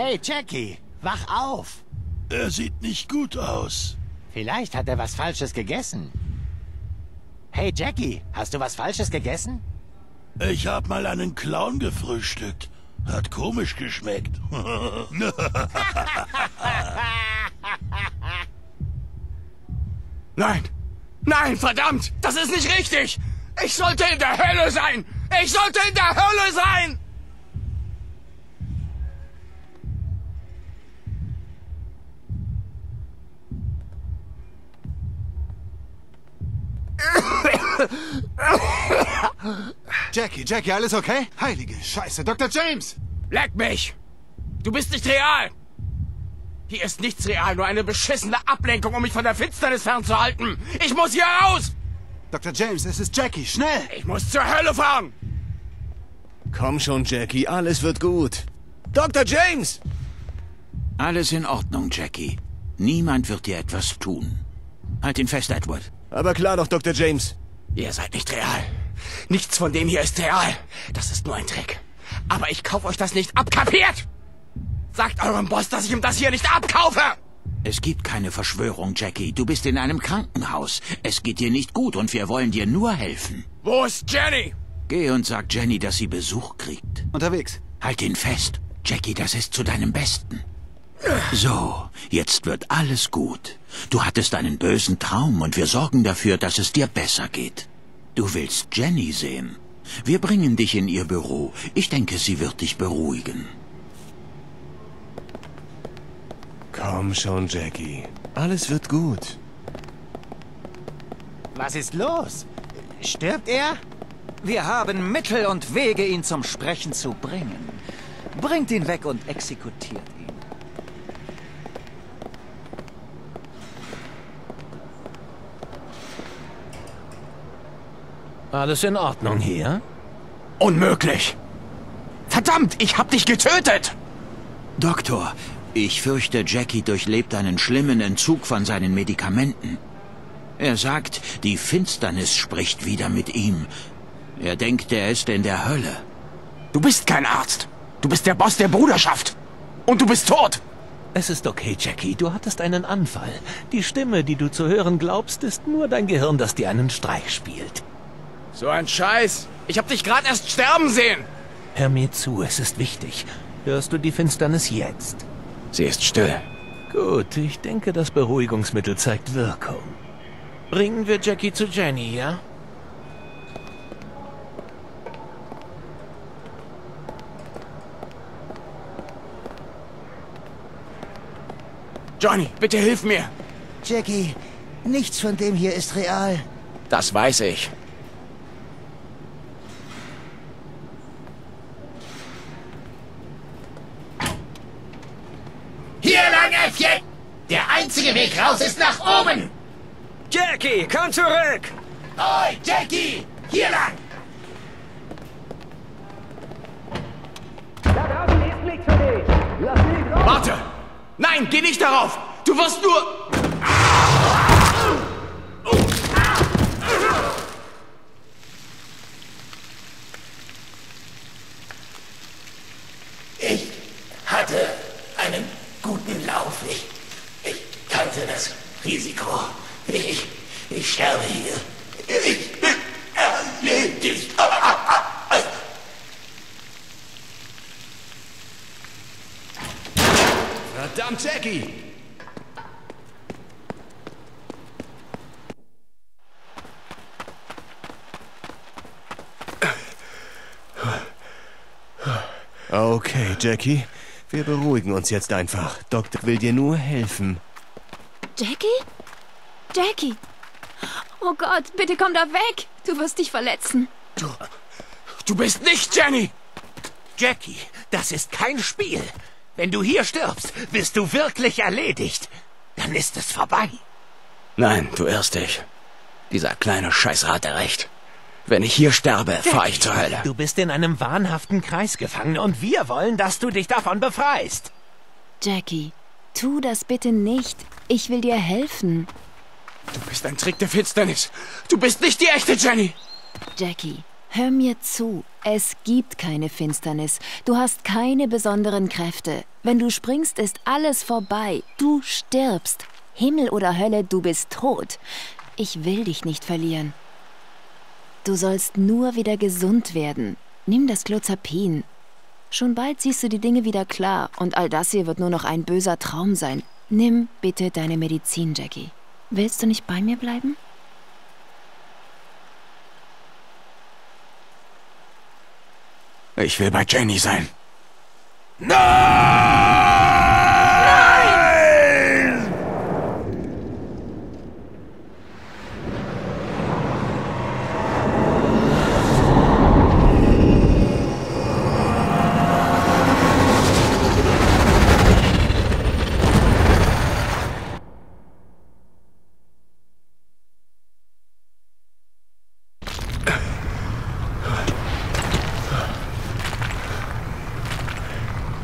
Hey, Jackie, wach auf. Er sieht nicht gut aus. Vielleicht hat er was Falsches gegessen. Hey, Jackie, hast du was Falsches gegessen? Ich hab mal einen Clown gefrühstückt. Hat komisch geschmeckt. Nein! Nein, verdammt! Das ist nicht richtig! Ich sollte in der Hölle sein! Ich sollte in der Hölle sein! Jackie, alles okay? Heilige Scheiße, Dr. James! Leck mich! Du bist nicht real! Hier ist nichts real, nur eine beschissene Ablenkung, um mich von der Finsternis fernzuhalten! Ich muss hier raus! Dr. James, es ist Jackie, schnell! Ich muss zur Hölle fahren! Komm schon, Jackie, alles wird gut. Dr. James! Alles in Ordnung, Jackie. Niemand wird dir etwas tun. Halt ihn fest, Edward. Aber klar doch, Dr. James. Ihr seid nicht real. Nichts von dem hier ist real. Das ist nur ein Trick. Aber ich kaufe euch das nicht ab, kapiert? Sagt eurem Boss, dass ich ihm das hier nicht abkaufe! Es gibt keine Verschwörung, Jackie. Du bist in einem Krankenhaus. Es geht dir nicht gut und wir wollen dir nur helfen. Wo ist Jenny? Geh und sag Jenny, dass sie Besuch kriegt. Unterwegs. Halt ihn fest. Jackie, das ist zu deinem Besten. So, jetzt wird alles gut. Du hattest einen bösen Traum und wir sorgen dafür, dass es dir besser geht. Du willst Jenny sehen. Wir bringen dich in ihr Büro. Ich denke, sie wird dich beruhigen. Komm schon, Jackie. Alles wird gut. Was ist los? Stirbt er? Wir haben Mittel und Wege, ihn zum Sprechen zu bringen. Bringt ihn weg und exekutiert ihn. Alles in Ordnung hier? Unmöglich! Verdammt, ich hab dich getötet! Doktor, ich fürchte, Jackie durchlebt einen schlimmen Entzug von seinen Medikamenten. Er sagt, die Finsternis spricht wieder mit ihm. Er denkt, er ist in der Hölle. Du bist kein Arzt. Du bist der Boss der Bruderschaft. Und du bist tot. Es ist okay, Jackie. Du hattest einen Anfall. Die Stimme, die du zu hören glaubst, ist nur dein Gehirn, das dir einen Streich spielt. So ein Scheiß. Ich hab dich gerade erst sterben sehen. Hör mir zu, es ist wichtig. Hörst du die Finsternis jetzt? Sie ist still. Gut, ich denke, das Beruhigungsmittel zeigt Wirkung. Bringen wir Jackie zu Jenny, ja? Johnny, bitte hilf mir. Jackie, nichts von dem hier ist real. Das weiß ich. Hier lang, Äffchen! Der einzige Weg raus ist nach oben! Jackie, komm zurück! Oi, Jackie! Hier lang! Da draußen ist nichts für dich! Lass mich raus! Warte! Nein, geh nicht darauf! Du wirst nur... Ich hatte einen guten Lauf. Ich kannte das Risiko. Ich sterbe hier. Ich bin erledigt. Verdammt, Jackie! Okay, Jackie. Wir beruhigen uns jetzt einfach. Doktor will dir nur helfen. Jackie? Jackie! Oh Gott, bitte komm da weg! Du wirst dich verletzen. Du bist nicht Jenny! Jackie, das ist kein Spiel. Wenn du hier stirbst, bist du wirklich erledigt. Dann ist es vorbei. Nein, du irrst dich. Dieser kleine Scheißer hatte recht. Wenn ich hier sterbe, fahre ich zur Hölle. Du bist in einem wahnhaften Kreis gefangen und wir wollen, dass du dich davon befreist. Jackie, tu das bitte nicht. Ich will dir helfen. Du bist ein Trick der Finsternis. Du bist nicht die echte Jenny. Jackie, hör mir zu. Es gibt keine Finsternis. Du hast keine besonderen Kräfte. Wenn du springst, ist alles vorbei. Du stirbst. Himmel oder Hölle, du bist tot. Ich will dich nicht verlieren. Du sollst nur wieder gesund werden. Nimm das Clozapin. Schon bald siehst du die Dinge wieder klar und all das hier wird nur noch ein böser Traum sein. Nimm bitte deine Medizin, Jackie. Willst du nicht bei mir bleiben? Ich will bei Jenny sein.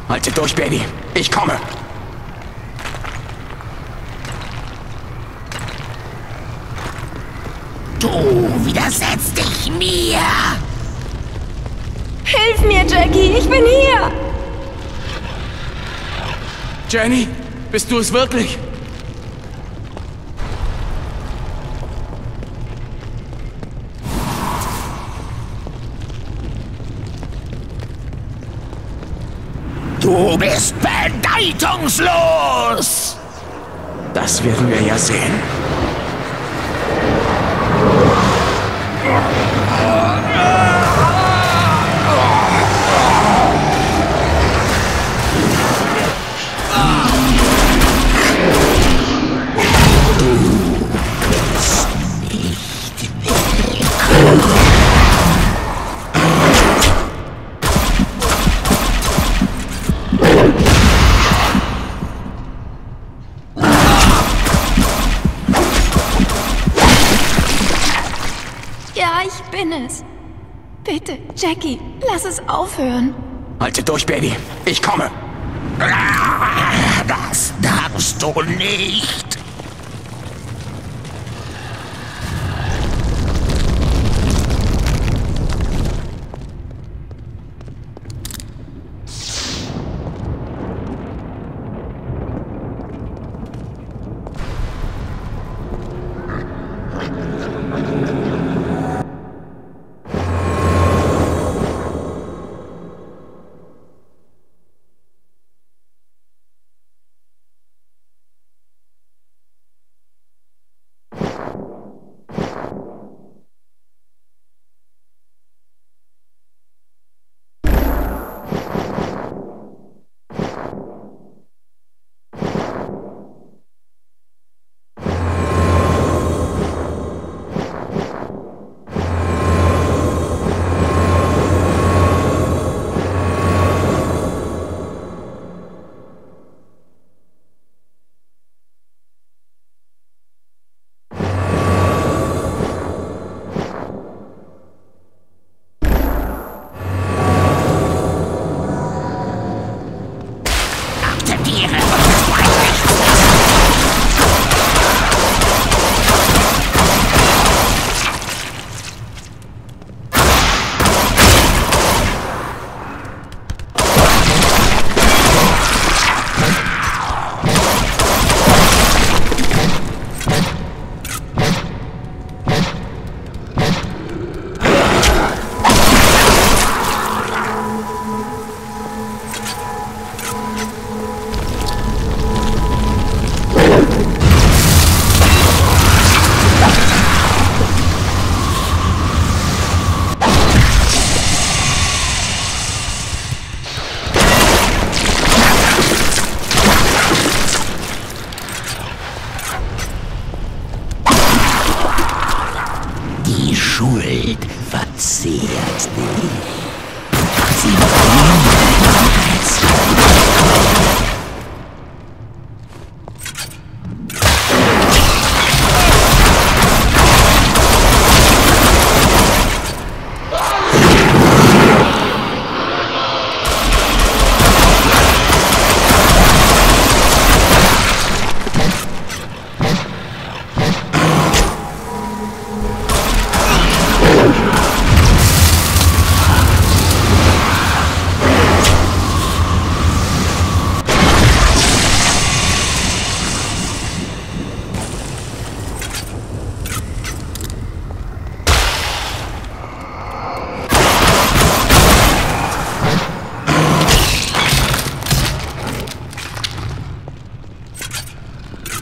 Halte durch, Baby. Ich komme. Du widersetzt dich mir! Hilf mir, Jackie, ich bin hier! Jenny, bist du es wirklich? Du bist bedeutungslos! Das werden wir ja sehen. Ja, ich bin es. Bitte, Jackie, lass es aufhören. Halte durch, Baby. Ich komme. Das darfst du nicht!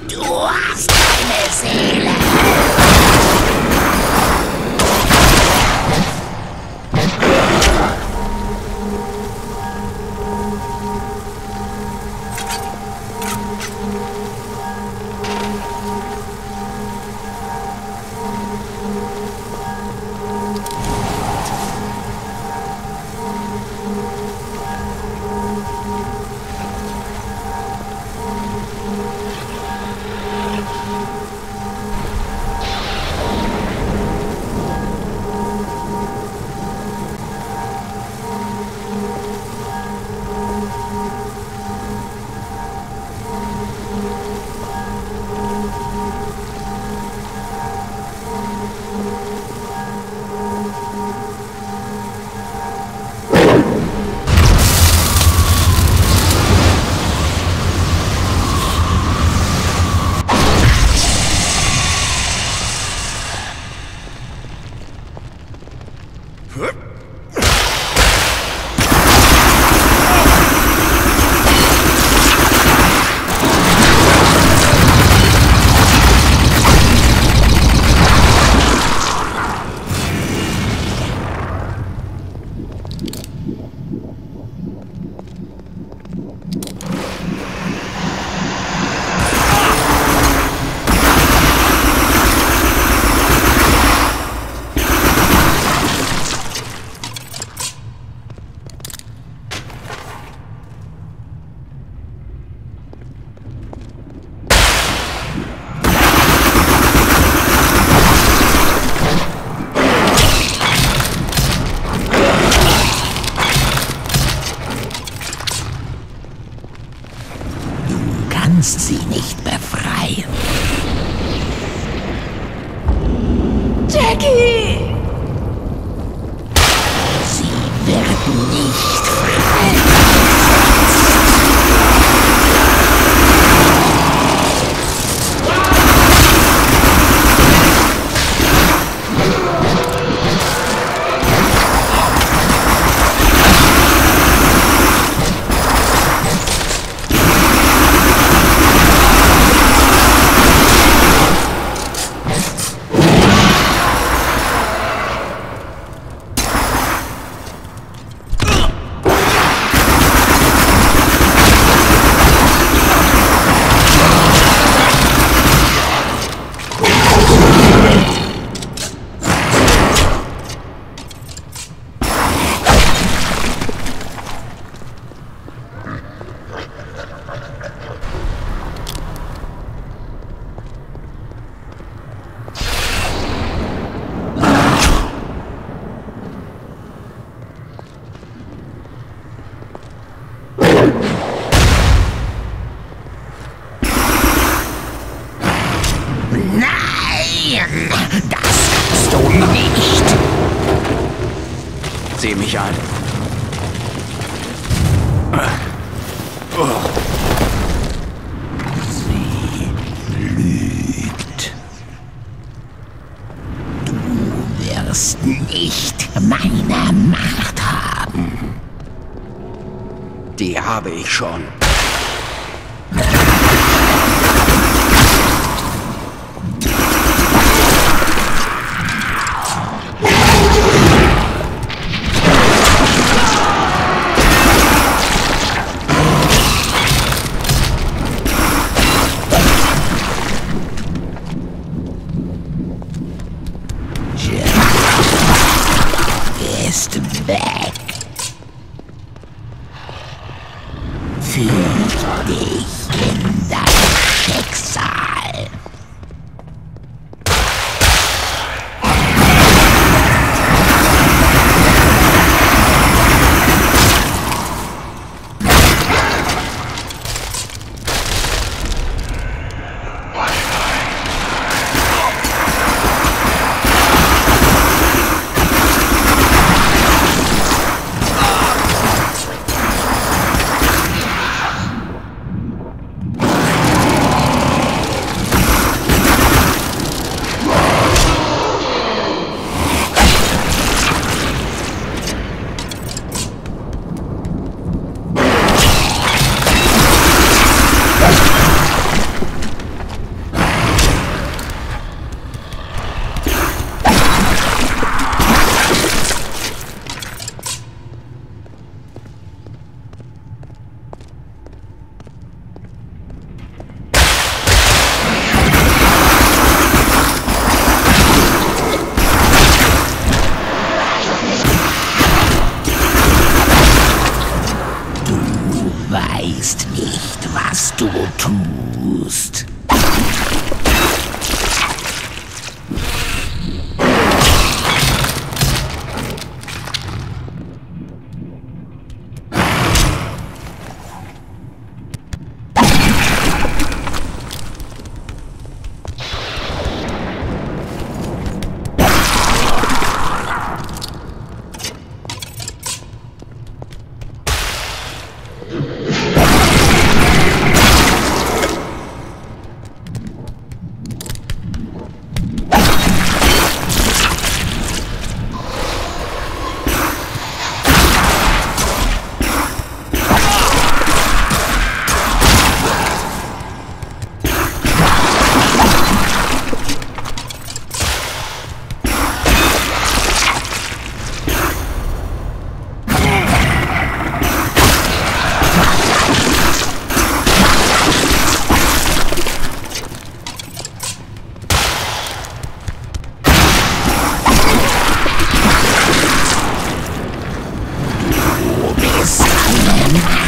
Du hast keine Seele. Sie nicht befreien. Jackie! Sie wird nicht frei. Nein, das kannst du nicht. Sieh mich an. Sie lügt. Du wirst nicht meine Macht haben. Die habe ich schon. Ist weg. Für tust.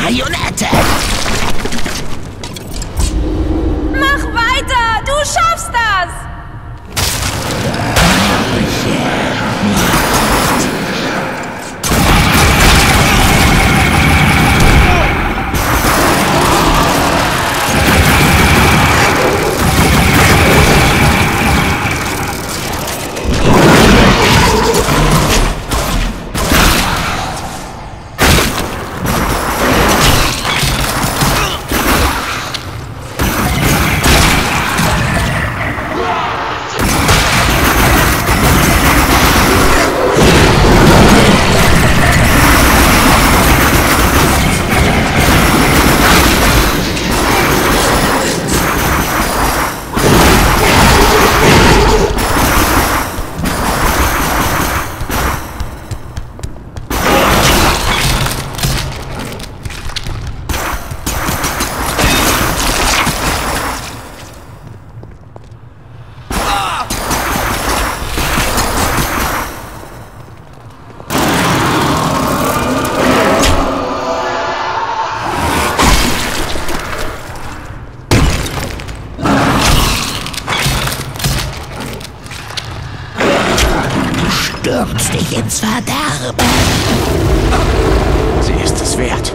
Marionette! Mach weiter! Du schaffst das! Stürzt dich ins Verderben. Sie ist es wert.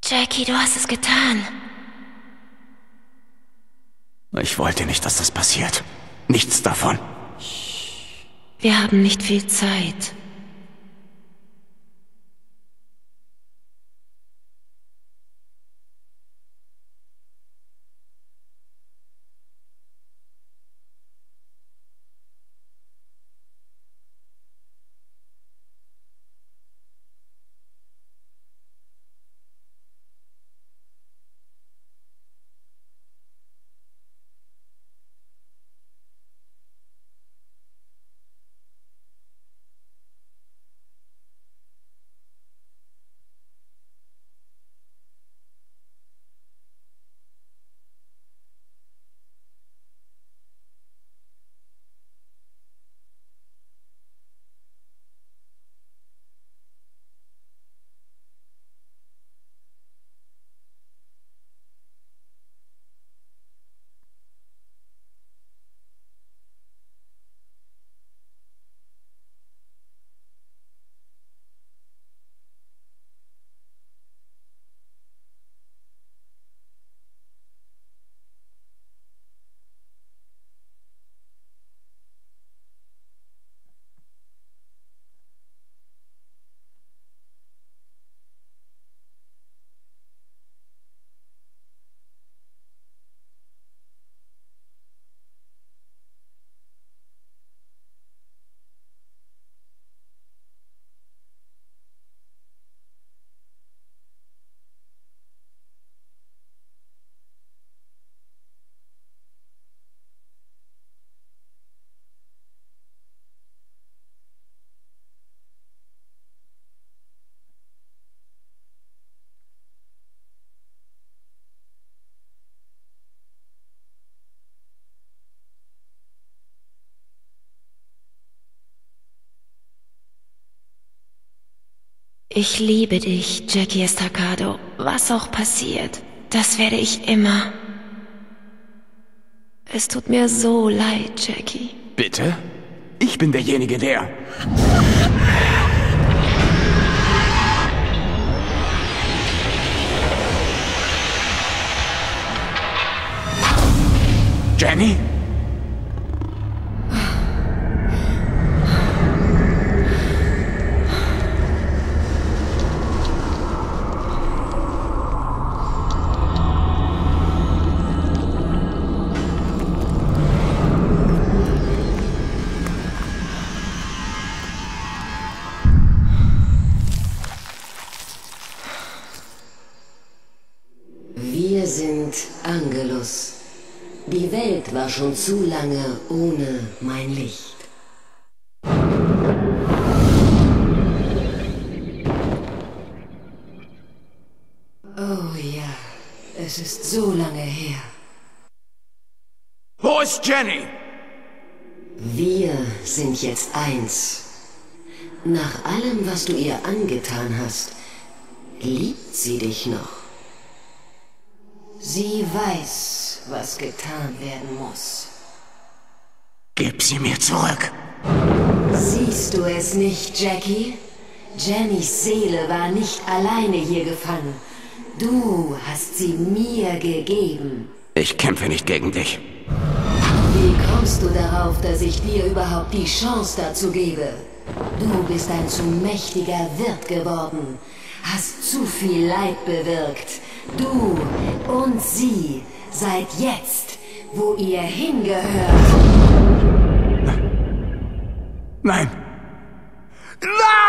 Jackie, du hast es getan. Ich wollte nicht, dass das passiert. Nichts davon. Wir haben nicht viel Zeit. Ich liebe dich, Jackie Estacado. Was auch passiert, das werde ich immer. Es tut mir so leid, Jackie. Bitte? Ich bin derjenige, der... Jenny? Wir sind Angelus. Die Welt war schon zu lange ohne mein Licht. Oh ja, es ist so lange her. Wo ist Jenny? Wir sind jetzt eins. Nach allem, was du ihr angetan hast, liebt sie dich noch. Sie weiß, was getan werden muss. Gib sie mir zurück. Siehst du es nicht, Jackie? Jennys Seele war nicht alleine hier gefangen. Du hast sie mir gegeben. Ich kämpfe nicht gegen dich. Wie kommst du darauf, dass ich dir überhaupt die Chance dazu gebe? Du bist ein zu mächtiger Wirt geworden, hast zu viel Leid bewirkt. Du und sie seid jetzt, wo ihr hingehört. Nein. Nein!